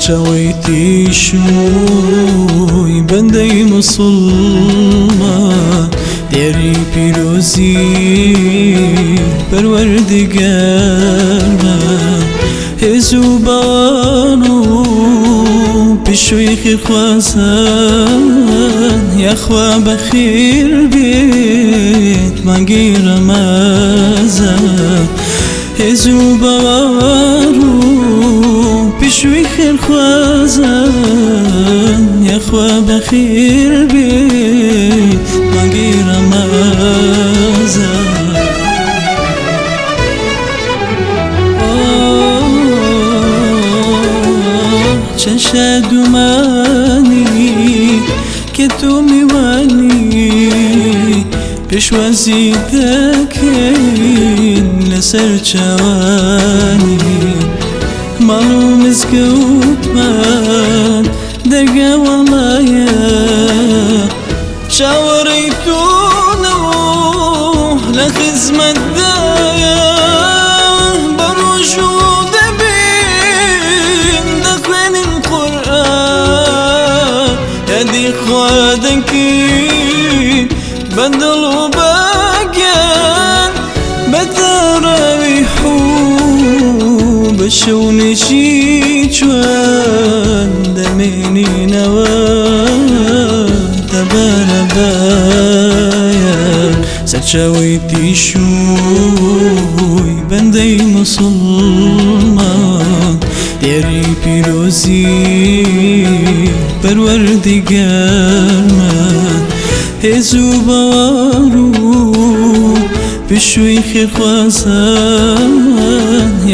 سەرچاوەی تیشووی بەندەی موسڵمان، دێری پیرۆزی پەروەردگارمان، هێز و باوەڕ و پشووی خێرخوازان، یاخوا بەخێر بێت مانگی ڕەمەزان. هێز و باوەڕ و پشووی خێرخوازان، یاخوا بەخێر بێت مانگی ڕەمەزان. چەند شادومانی کە تۆ میوانی، پێشوازی دەکەین لەسەر چاوانی. ماڵ و مزگەوتمان دەرگا وەڵایە، چاوەڕێی تۆنە و لە خزمەتدایە. بە ڕۆژوو دەبین دەخوێنین قورئان، یادی خوا دەکەین بە دڵ و بە گیان. بە تەراویح و بە شەونێکی جوان دەمێنینەوە تەبەرەبایان. سەرچاوەی تیشووی بەندەی موسڵمان، دێری پیرۆزی پەروەردگارمان، هێز و باوەڕ و پشووی خێرخوازان،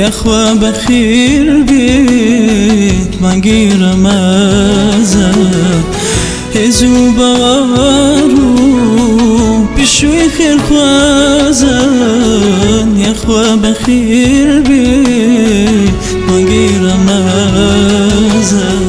یاخوا بەخێر بێت مانگی ڕەمەزان. هێز و باوەڕ و پشووی خێرخوازان، یاخوا بەخێر بێت مانگی ڕەمەزان.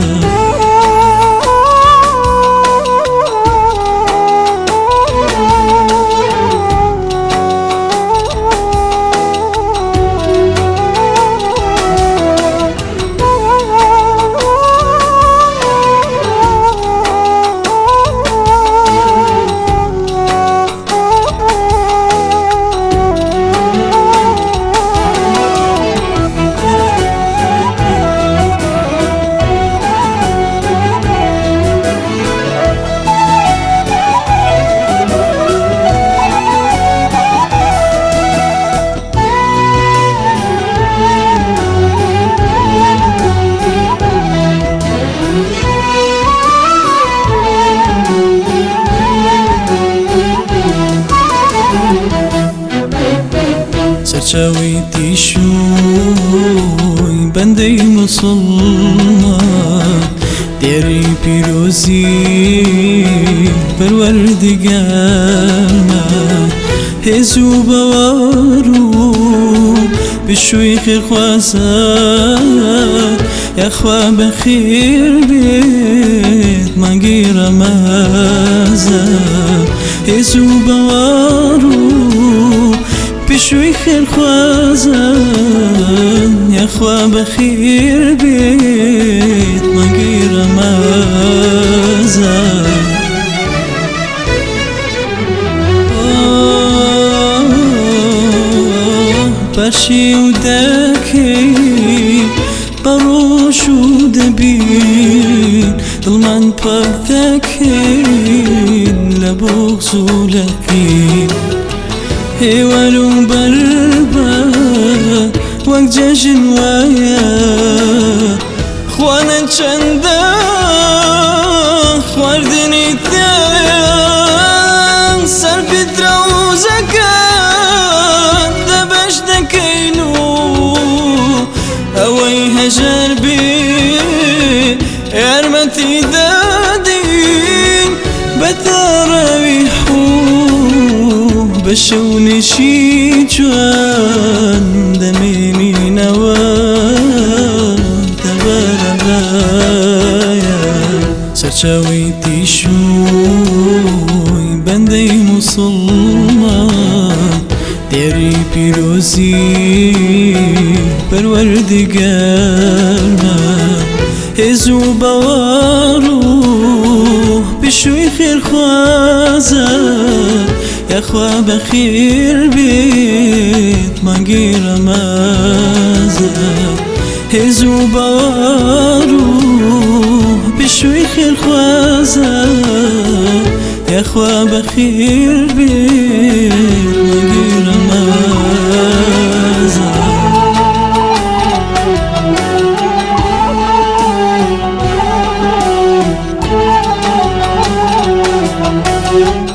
سەرچاوەی تیشووی بەندەی موسڵمان، دێری پیرۆزی پەروەردگارمان، هێز و باوەڕ و پشووی خێرخوازان، یاخوا بەخێر بێت مانگی ڕەمەزان. هێز و باوەڕ و پشووی خێرخوازان، یاخوا بەخێر بێت مانگی ڕەمەزان. پەشیو دەکەی بە ڕۆژ و دەبین، دڵمان پاک دەکەین لە بوغز و لە قین. هێوار و بەربە وەک جەژن وایە، خوانە چەندە خواردنی تایە. سەر فیترە و زەکات دەبەش دەکەین و ئەوەی هەژار بێ یارمەتی دادین. بە تەراویح و بە شەونێکی جوان دەمێنینەوە تەبەرەبایە. سەرچاوەی تیشووی بەندەی موسڵمان، دێری پیرۆزی پەروەردگارمان، هێز و باوەڕ و پشووی خێرخوازە. یاخوا بەخێر بێت مانگی ڕەمەزان. هێز و باوەڕ و پشووی خێرخوازە. یاخوا بەخێر بێت.